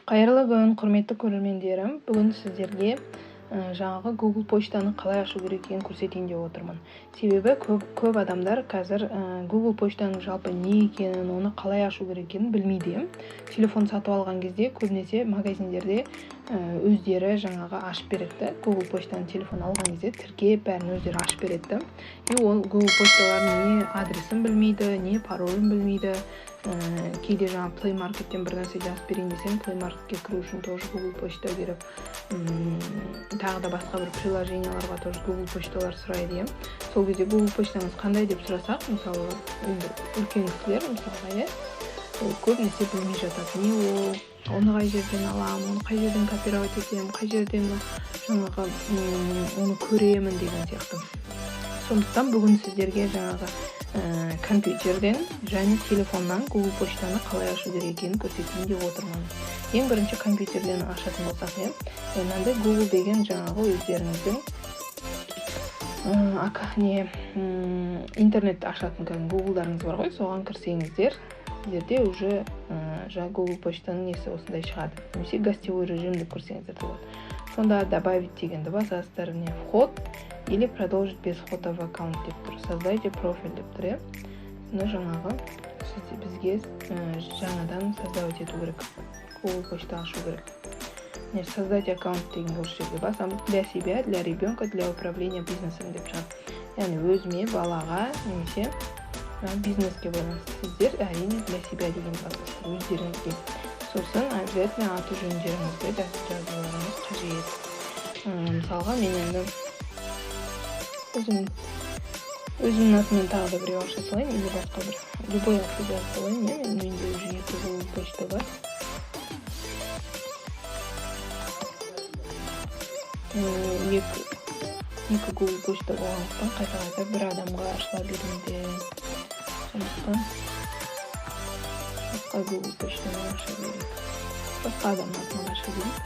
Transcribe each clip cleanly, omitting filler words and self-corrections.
Қайырлы күн, құрметті көрермендерім! Бүгін сіздерге жаңағы Google почтаны қалай ашу керек екенін көрсетейін деп отырмын. Себебі көп адамдар қазір Google почтаның жалпы не екенін, оны қалай ашу керек екенін білмейді. Телефон сатып алған кезде көбінесе магазиндерде өздері жаңағы ашып береді. Google почтаны телефон алған кезде тіркеп, бәрін өздері ашып береді. И ол Google почталардың не адресін білмейді, не паролін білмейді. Кейде жаңа Play Market'тен бір нәрсе жазып берейін десең, Play Market'ке кіру үшін тоже Google почта керек. Тағы да басқа бір приложенияларға тоже Google почталар сұрайды, иә. Сол кезде Google почтаңыз қандай деп сұрасақ, мысалы, енді үлкен кісілер, мысалға, иә, ол көбінесе білмей жатады: не ол, оны қай жерден аламын, оны қай жерден копировать етемін, қай жерден жаңағы оны көремін деген сияқты. Сондықтан бүгін сіздерге жаңағы компьютерден және телефоннан Google почтаны қалай ашу керек екенін көрсетейін деп отырмын. Ең бірінші компьютерден ашатын болсақ, иә, мынандай Google деген жаңағы өздеріңіздің не интернетті ашатын кәдімгі Гуглдарыңыз бар ғой, соған кірсеңіздер, сіздерде уже жаңағы Google почтаның несі осындай шығады немесе гостевой режим деп көрсеңіздер де болады. Сонда «Добавить» дегенді басасыздар. Не «Вход» или «Продолжить без входа в аккаунт» деп тұр, «Создайте профиль» деп тұр, иә. Сонда жаңағы бізге жаңадан создавать ету керек, Google почта ашу керек. Міне, «Создать аккаунт» деген осы жерге басамыз. «Для себя, для ребенка, для управления бизнесом» деп шығады, яғни өзіме, балаға немесе бизнеске байланысты. Сіздер, әрине, «Для себя» деген басасыздар, өздеріңізге. Сосын обязательно аты жөндеріңізді жазуларыңыз қажет. Мысалға, мен енді өзімнің атымнан тағы да біреу аша салайын или басқа бір любой атты жаза салайын, иә. Менде уже екі Google почта бар. Екі Google почта болғандықтан, қайта қайта бір адамға ашыла бермейді, сондықтан басқа Google почтаны аша берейік, басқа адамның атынан аша берейік.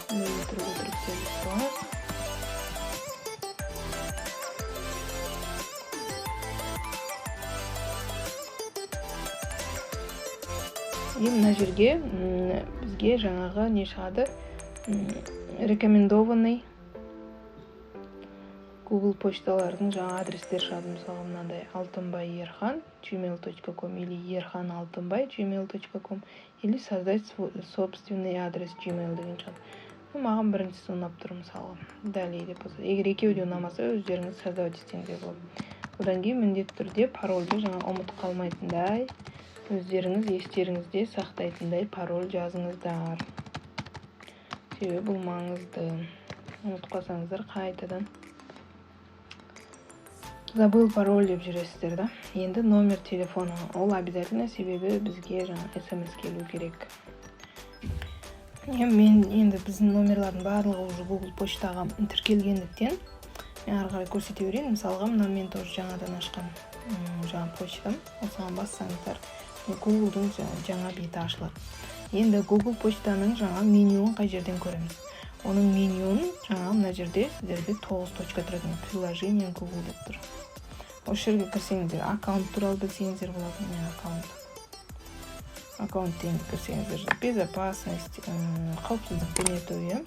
Өтірік өтірік деп салайық. И мына жерге бізге жаңағы не шығады? Рекомендованный Google почталардың жаңа адрестері шығады. Мысалға, мынандай алтынбай ерхан gmail.com или ерхан алтынбай gmail.com или «Создать свой собственный адрес Gmail» деген шығады. Ну, маған біріншісі ұнап тұр, мысалға, «Далее» деп болса. Егер екеуі де ұнамаса, өздеріңіз создавать етсеңіздер болады. Одан кейін міндетті түрде парольді жаңа ұмытып қалмайтындай, өздеріңіз естеріңізде сақтайтындай пароль жазыңыздар, себебі бұл маңызды. Ұмытып қалсаңыздар, қайтадан «Забыл пароль» деп жүресіздер да. Енді номер телефона, ол обязательно, себебі бізге жаңа СМС келу керек. Мен енді біздің номерлардың барлығы уже Google почтаға тіркелгендіктен, мен ары қарай көрсете берейін. Мысалға, мына мен тоже жаңадан ашқан жаңа почтам. Осыған бассаңыздар, Гуглдың жаңа беті ашылады. Енді Google почтаның жаңа менюін қай жерден көреміз? Оның менюін жаңа мына жерде сіздерде тоғыз точка тұрады, «Приложение Google» деп тұр. Осы жерге кірсеңіздер, аккаунт туралы білсеңіздер болады. Міне, аккаунт дегенге кірсеңіздер, безопасность, қауіпсіздікті нету, иә,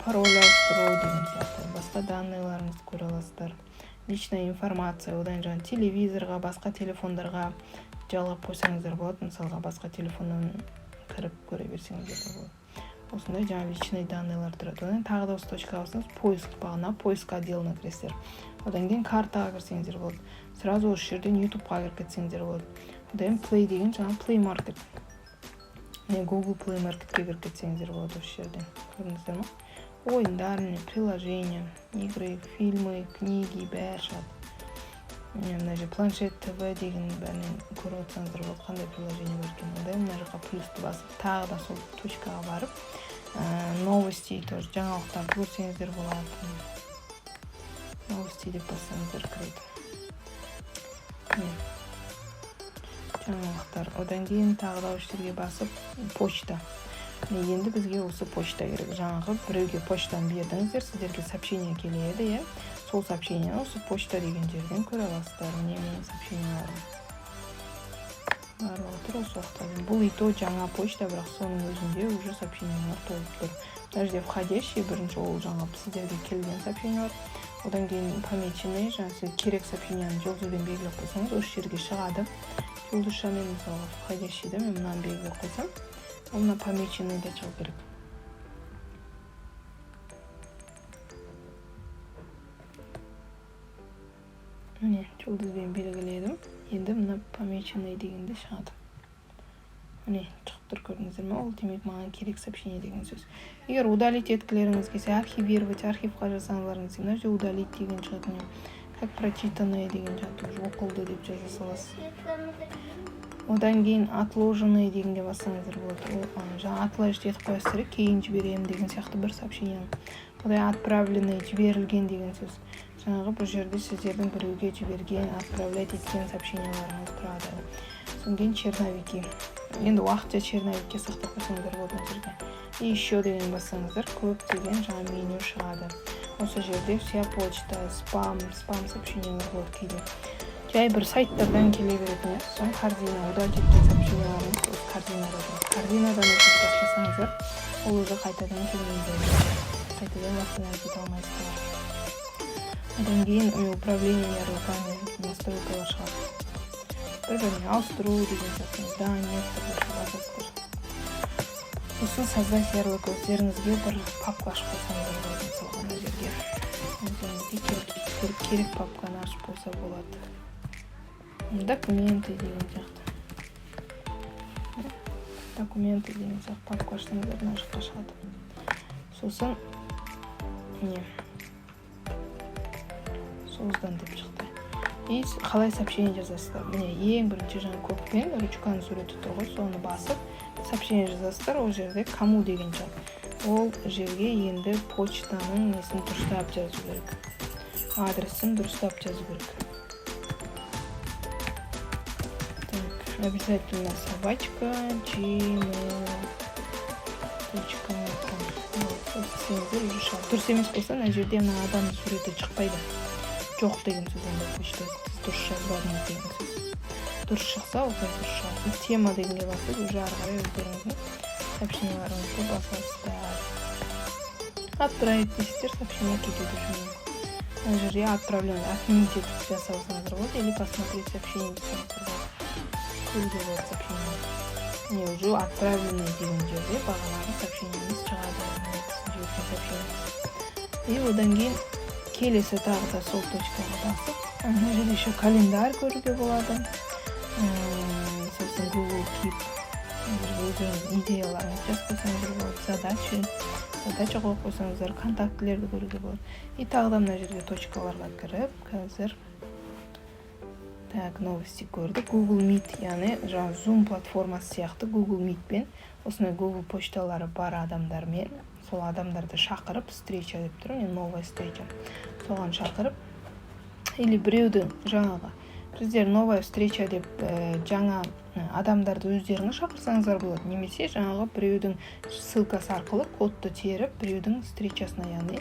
пароль ауыстыру деген сияқты басқа данныйларыңызды көре аласыздар. Личная информация, одан жаңа телевизорға, басқа телефондарға жалғап қойсаңыздар болады. Мысалға, басқа телефоннан кіріп көре берсеңіздер де болады. Осындай жаңа личный данныйлар тұрады. Одан тағы да осы точкаға бассаңыз, поиск, бағана поиск отделына кіресіздер. Одан кейін картаға кірсеңіздер болады, сразу осы жерден Ютубқа кіріп кетсеңіздер болады. Одан кейін Play деген жаңа Play Market, міне, Google Play Marketке кіріп кетсеңіздер болады осы жерден. Көрдіңіздер ма? Ойындар, міне, приложения, игры, фильмы, книги, бәрі шығады. Міне, мына жерде планшет, ТВ деген, бәрінен көріп отырсаңыздар болады, қандай приложение бар екенін. Одан мына жаққа плюсті басып, тағы да сол точкаға барып, новости, тоже жаңалықтарды көрсеңіздер болады. «Новости» деп бассаңыздар, кіреді, міне, жаңалықтар. Одан кейін тағы да осы жерге басып, почта. Міне, енді бізге осы почта керек. Жаңағы біреуге почтаны бердіңіздер, сіздерге сообщение келеді, иә. Сол сообщениені осы почта деген жерден көре аласыздар. Міне, менің сообщенияларым. Барлығы тұр осы уақытқа дейін. Бұл и то жаңа почта, бірақ соның өзінде уже сообщениялар толып тұр. Мына жерде входящий бірінші, ол жаңа сіздерге келген сообщениялар. Одан кейін помеченный, жаңа сізге керек сообщенияны жұлдызбен белгілеп қойсаңыз, осы жерге шығады жұлдызшамен. Мысалға, входящийді мен мынаны белгілеп қойсам, ол мына помеченныйда шығу керек. Міне, жұлдызбен белгіледім. Енді мына помеченный дегенде шығады. Міне, шығып тұр, көрдіңіздер ме? Ол демек маған керек сообщение деген сөз. Егер удалить еткілеріңіз келсе, архивировать, архивқа жазсаңыздарыңыз, мына жерде удалить деген шығады. Міне, как прочитанное деген шығады, уже оқылды деп жаза саласыз. Одан кейін отложенный дегенге бассаңыздар болады. Ол жаңа отложить етіп қоясыздар, кейін жіберемін деген сияқты бір сообщениені. Одан отправленный, жіберілген деген сөз. Жаңағы бұл жерде сіздердің біреуге жіберген, отправлять еткен сообщенияларыңыз тұрады. Содан кейін черновики. Енді уақытша черновикке сақтап қойсаңыздар болады мына жерге. И еще деген бассаңыздар, көптеген жаңа меню шығады. Осы жерде вся почта, спам, спам сообщениялар болады, кейде жай бір сайттардан келе беретін, иә. Сосын корзина, удалить еткен сообщенияларыңыз осы корзинада тұрады. Корзинадан өшіріп тастасаңыздар, ол уже қайтадан келмейді, қайтадан восстановить ете алмайсыздар. Одан кейін управление ярлыками, настройкалар шығады, бір біріне ауыстыру деген сияқты. Да, нет деп басасыздар. Сосын создать ярлык, өздеріңізге бір папка ашып қойсаңыздар болады. Мысалға, мына жерге өздеріңізге керек папканы ашып қойса болады. Документы деген сияқты, документы деген сияқты папка ашсаңыздар, мына жаққа шығады. Сосын не создан деп шықты. И қалай сообщение жазасыздар? Міне, ең бірінші жаңа көкпен ручканың суреті тұр ғой, соны басып сообщение жазасыздар. Ол жерде кому деген шығады. Ол жерге енді почтаның несін дұрыстап жазу керек, адресін дұрыстап жазу керек. Так, обязательно @gmail.com десеңіздер, уже шығады. Дұрыс емес болса, мына жерде мына адамның суреті шықпайды, жоқ деген сөз. Ондай почта сіз дұрыс жазбадыңыз деген сөз. Дұрыс шықса, осылай дұрыс шығады. Тема дегенге басып, уже ары қарай өздеріңіздің сообщенияларыңызды басасыздар. Отправить дейсіздер, сообщение кетеді уже. Мына жерде отправлен, отменить етіп жасасаңыздар болады или посмотреть сообщение десеңіздер болады, көруге болады сообщение. Міне, уже отправленный деген жерде бағанағы сообщениеңіз шығады, мына кісінің жіберген сообщениесі. И одан кейін келесі тағы да сол точкаға басып, мына жерде еще календарь көруге болады. Сосын Google Keep, мына жерге өздеріңіздің идеяларыңызды жазып қойсаңыздар болады, задачи, задача қойып қойсаңыздар, контактілерді көруге болады. И тағы да мына жерге точкаларға кіріп, қазір, так, новости көрдік. Google Meet, яғни жаңағы Zoom платформасы сияқты Google Meet пен осындай Google почталары бар адамдармен, сол адамдарды шақырып, встреча деп тұр, міне, новая встреча, соған шақырып или біреудің жаңағы сіздер новая встреча деп жаңа адамдарды өздеріңіз шақырсаңыздар болады немесе жаңағы біреудің ссылкасы арқылы кодты теріп, біреудің встречасына, яғни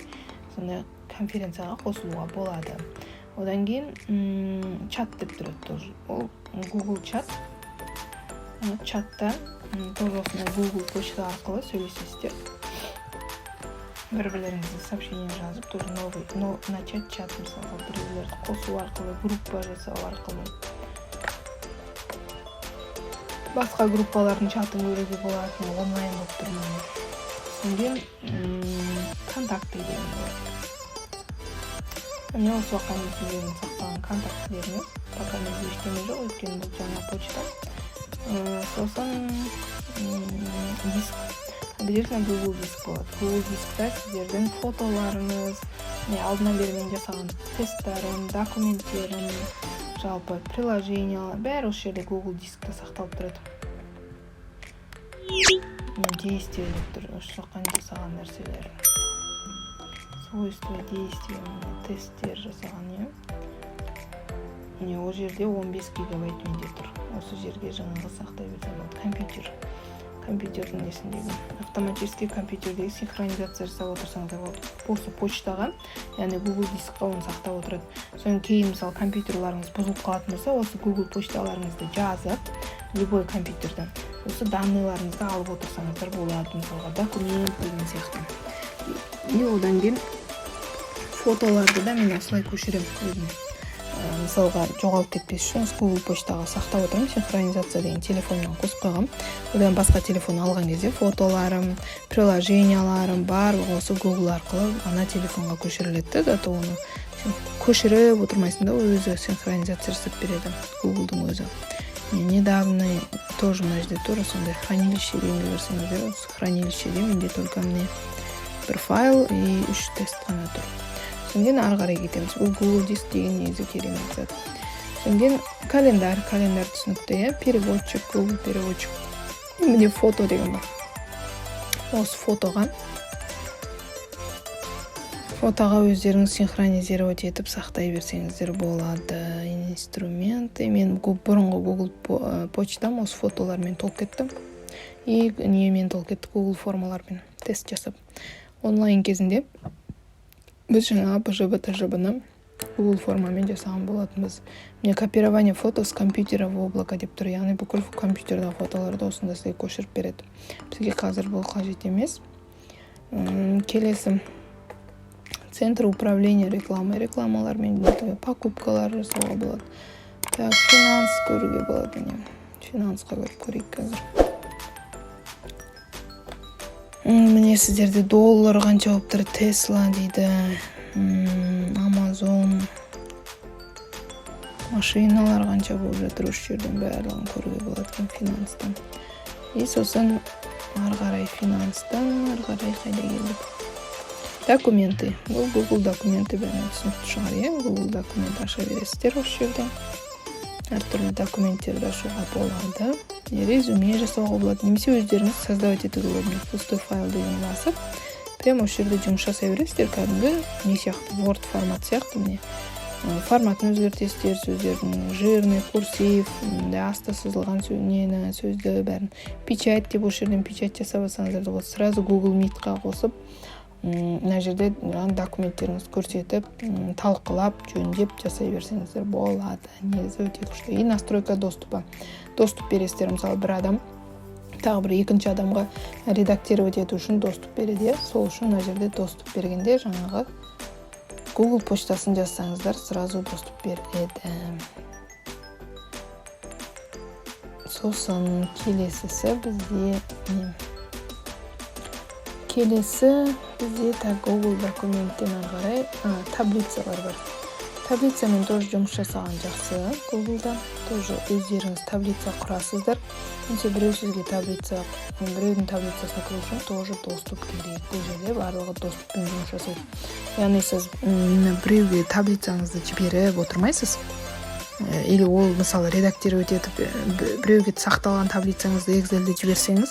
сондай конференцияға қосылуға болады. Одан кейін чат деп тұрады тоже. Ол Google чат. Чатта тоже осындай Google почта арқылы сөйлесесіздер, бір бірлеріңізге сообщение жазып, тоже новый, но начать чат, мысалға, біреулерді қосу арқылы, группа жасау арқылы басқа группалардың чатын көруге болады. Онлайн болып тұр, міне. Содан кейін контакты деген болады. Міне, осы уақытқа дейін сіздердің сақтаған контактілеріңіз. Пока менде ештеңе жоқ, өйткені бұл жаңа почта. Сосын диск, обязательно Google диск болады. Google дискта сіздердің фотоларыңыз, міне, алдынан бері мен жасаған тесттарым, документтерім, жалпы приложениялар, бәрі осы жерде, Google дискта сақталып тұрады. Міне, действие деп тұр, осы жаққа жасаған нәрселер, свойства, действия, міне, тесттер жасаған, иә. Міне, ол жерде 15 гигабайт менде тұр. Осы жерге жаңағы сақтай берсем болады. Компьютер. Компьютердің несіндегі автоматически компьютердегі синхронизация жасап отырсаңыздар болады осы почтаға, яғни Google Дискқа оны сақтап отырады. Содан кейін, мысалы, компьютерларыңыз бұзылып қалатын болса, осы Google почталарыңызды жазып, любой компьютерден осы данныйларыңызды алып отырсаңыздар болады, мысалға, документ деген сияқты. И одан кейін фотоларды да мен осылай көшіремін өзіме. Мысалға, жоғалып кетпес үшін осы Google почтаға сақтап отырамын. Синхронизация деген телефоннан қосып қойғанмын. Одан басқа телефон алған кезде фотоларым, приложенияларым, барлығы осы Google арқылы ана телефонға көшіріледі да. Зато оны сен көшіріп отырмайсың да, өзі синхронизация жасап береді Гуглдың өзі. Недавно тоже мына жерде тура сондай хранилище дегенге кірсеңіздер, осы хранилищеде менде только, міне, бір файл и үш тест қана тұр. Содан кейін ары қарай кетеміз. Бұл Google Диск деген негізі керемет зат. Содан кейін календарь. Календарь түсінікті, иә. Переводчик, Google Переводчик. Міне, фото деген бар. Осы фотоға өздеріңіз синхронизировать етіп сақтай берсеңіздер болады. Инструменты. Мен бұрынғы Google почтам осы фотолармен толып кетті и немен толып кетті, Google формалармен тест жасап. Онлайн кезінде біз жаңағы БЖБ, ТЖБ ны Google формамен жасаған болатынбыз. Міне, копирование фото с компьютера в облако деп тұр, яғни бүкіл компьютердегі фотоларды осында сізге көшіріп береді. Бізге қазір бұл қажет емес. Келесі центр управления рекламой, рекламалармен покупкалар жасауға болады. Так, финанс көруге болады. Міне, финансқа кіріп көрейік қазір. Міне, сіздерде доллар қанша болып тұр, Тесла дейді, Амазон, машиналар қанша болып жатыр, осы жерден барлығын көруге болады екен финанстан. И сосын ары қарай, финанстан ары қарай қайда келдік? Документы. Бұл Google Документы, бәріне түсінікті шығар, иә. Google Документ аша бересіздер. Осы жерде әртүрлі документтерді ашуға болады, резюме жасауға болады немесе өздеріңіз создавать етуге болады. Пустой файл деген басып, прямо осы жерде жұмыс жасай бересіздер, кәдімгі не сияқты, Word формат сияқты. Міне, форматын өзгертесіздер сөздердің, жирный, курсив, мындай асты сызылған нені, сөзді бәрін. Печать деп осы жерден печать жасап алсаңыздар да болады. Сразу Google Meetқа қосып, мына жерде жаңағы документтеріңізді көрсетіп, талқылап, жөндеп жасай берсеңіздер болады. Негізі өте күшті. И настройка доступа, доступ бересіздер. Мысалы, бір адам тағы бір екінші адамға редактировать ету үшін доступ береді, иә. Сол үшін мына жерде доступ бергенде жаңағы Google почтасын жазсаңыздар, сразу доступ береді. Сосын келесісі бізде не? Келесі бізде, так, Google Документтен ары қарай таблицалар бар. Таблицамен тоже жұмыс жасаған жақсы. Гуглда тоже өздеріңіз таблица құрасыздар немесе біреу сізге таблица, біреудің таблицасына кіру үшін тоже доступ керек. Бұл жерде барлығы доступпен жұмыс жасайды, яғни сіз біреуге таблицаңызды жіберіп отырмайсыз или ол, мысалы, редактировать етіп, біреуге сақталған таблицаңызды Эксельде жіберсеңіз,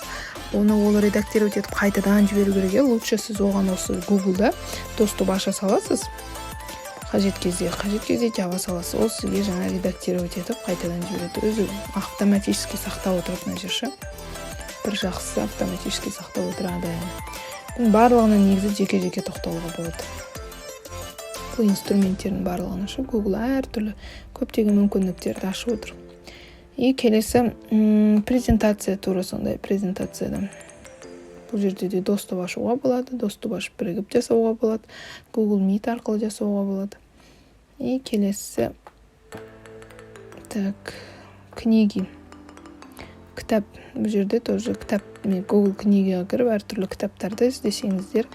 оны ол редактировать етіп, қайтадан жіберу керек, иә. Лучше сіз оған осы Гуглда доступ аша саласыз, қажет кезде жаба саласыз. Ол сізге жаңа редактировать етіп, қайтадан жібереді, өзі автоматически сақтап отырады. Мына жер ше, бір жақсысы, автоматически сақтап отырады. Бұның барлығына негізі жеке жеке тоқталуға болады, бұл инструменттердің барлығын ашып. Google әртүрлі көптеген мүмкіндіктерді ашып отыр. И келесі презентация. Тура сондай презентацияда бұл жерде де доступ ашуға болады, доступ ашып, бірігіп жасауға болады, Google Meet арқылы жасауға болады. И келесі, так, книги, кітап. Бұл жерде тоже кітап. Google Книгіға кіріп, әртүрлі кітаптарды іздесеңіздер,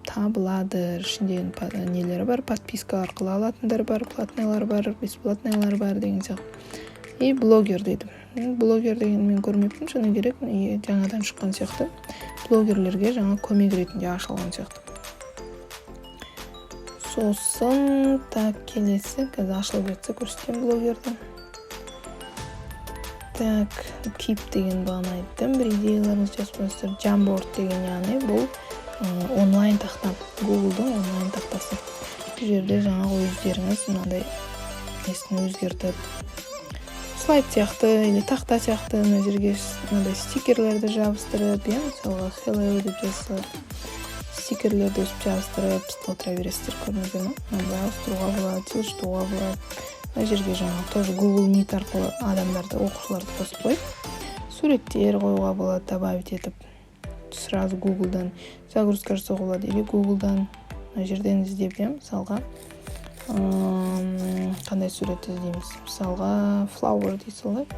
табылады. Ішінде нелері бар, подписка арқылы алатындар бар, платныйлар бар, бесплатныйлар бар деген сияқты. И блогер дейді. Блогер деген мен көрмеппін, шыны керек. И жаңадан шыққан сияқты, блогерлерге жаңа көмек ретінде ашылған сияқты. Сосын, так, келесі қазір ашылып жатса, көрсетемін блогерді. Так, Keep деген бағана айттым, бір идеяларыңызды жазып қойыңыздар. Jamboard деген, яғни бұл онлайн тақта, Гуглдың онлайн тақтасы. Бұл жерде жаңағы өздеріңіз мынандай несін өзгертіп, Слайд сияқты или тақта сияқты мына жерге мынандай стикерлерді жабыстырып, иә, мысалға, «hello» деп жазса, стикерлерді өстіп жабыстырып отыра бересіздер. Көрдіңіздер ма? Мынандай ауыстыруға болады, жылжытуға болады. Мына жерге жаңағы тоже Google Meet арқылы адамдарды, оқушыларды қосып қойып, суреттер қоюға болады, добавить етіп, сразу Гуглдан загрузка жасауға болады или Гуглдан мына жерден іздеп, иә, мысалға, қандай сурет іздейміз? Мысалға, flower дей салайық.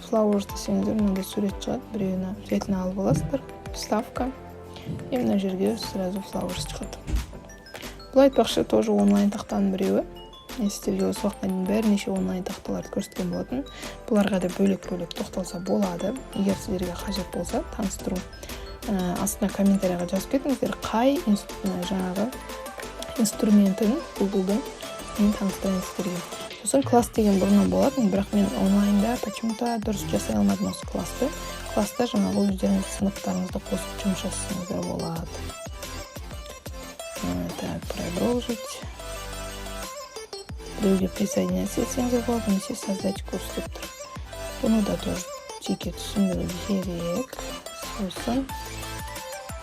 Flowers десеңіздер, мынандай сурет шығады. Біреуін обязательно алып аласыздар, вставка, и мына жерге сразу flowers шығады. Бұл, айтпақшы, тоже онлайн тақтаның біреуі. Мен сіздерге осы уақытқа дейін бірнеше онлайн тақталарды көрсеткен болатын. Бұларға да бөлек бөлек тоқталса болады. Егер сіздерге қажет болса таныстыру, астына комментарийға жазып кетіңіздер, қай жаңағы инструментін Гуглдың мен таныстырайын сіздерге. Сосын класс деген бұрыннан болатын, бірақ мен онлайнда почему-то дұрыс жасай алмадым осы классты. Класста жаңағы өздеріңіз сыныптарыңызды қосып жұмыс жасасаңыздар болады. Так, продолжить. Біреуге присоединяться етсеңіздер болады немесе создать курс деп тұр. Бұны да тоже жеке түсіндіру керек. Сосын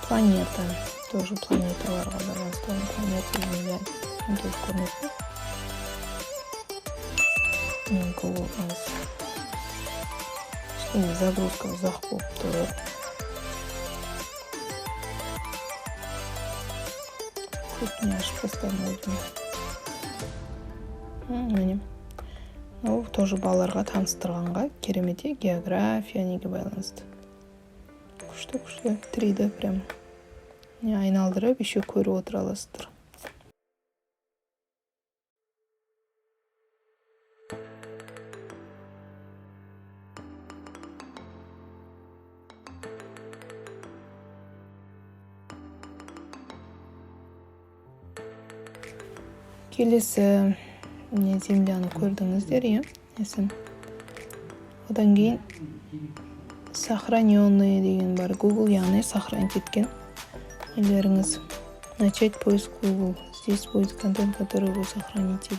планета, тоже планеталарға байланысты. Планета Земля тоже көрінеді. Google Earth. Кішкене загрузка ұзақ болып тұр. Көп не ашып тастадым өзім. Міне, мынау тоже балаларға таныстырғанға керемет, иә, география неге байланысты. Күшті, күшті, 3D прям не айналдырып, еще көріп отыра аласыздар. Келесі міне, земляны көрдіңіздер, иә, несін. Одан кейін сохраненные деген бар Google, яғни сохранить еткен нелеріңіз. Начать поиск Google: здесь будет контент, который вы сохраните.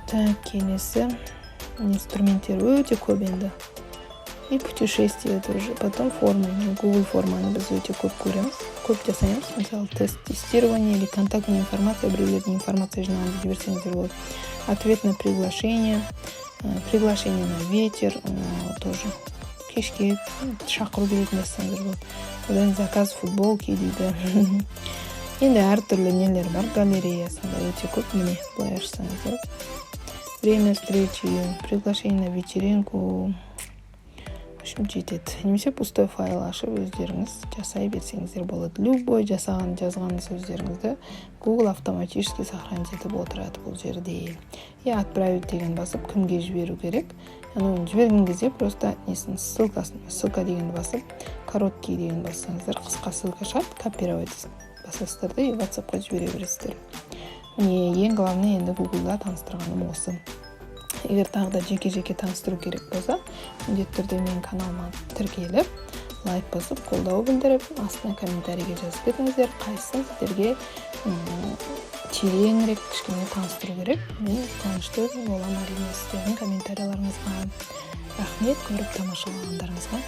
Так, келесі инструменттер өте көп енді. И путешествие тоже. Потом формы. Google форманы біз өте көп көреміз, көп жасаймыз. Мысалы, тест, тестирование или контактная информация, біреулерден информация жинағанды жіберсеңіздер болады. Ответ на приглашение, приглашение на вечер, тоже кешке шақыру билетін жазсаңыздар болады. Одан заказ футболки дейді. Енді әртүрлі нелер бар, галереясында өте көп. Міне, былай ашсаңыздар, время встречи, приглашение на вечеринку, в общем, жетеді. Немесе пустой файл ашып, өздеріңіз жасай берсеңіздер болады. Любой жасаған, жазған сөздеріңізді Google автоматически сохранить етіп отырады бұл жерде. И отправить деген басып, кімге жіберу керек, яғни жіберген кезде просто несін, ссылкасын, ссылка дегенді басып, короткий деген бассаңыздар, қысқа ссылка шығады. Копировать басасыздар да и WhatsAppқа жібере бересіздер. Міне, ең главный енді Гуглда таныстырғаным осы. Егер тағы да жеке жеке таныстыру керек болса, міндетті түрде менің каналыма тіркеліп, лайк басып, қолдау білдіріп, астына комментарийге жазып кетіңіздер, қайсысын сіздерге тереңірек кішкене таныстыру керек. Мен қуанышты боламын, әрине, сіздердің комментарийларыңызға. Рахмет көріп тамашалағандарыңызға.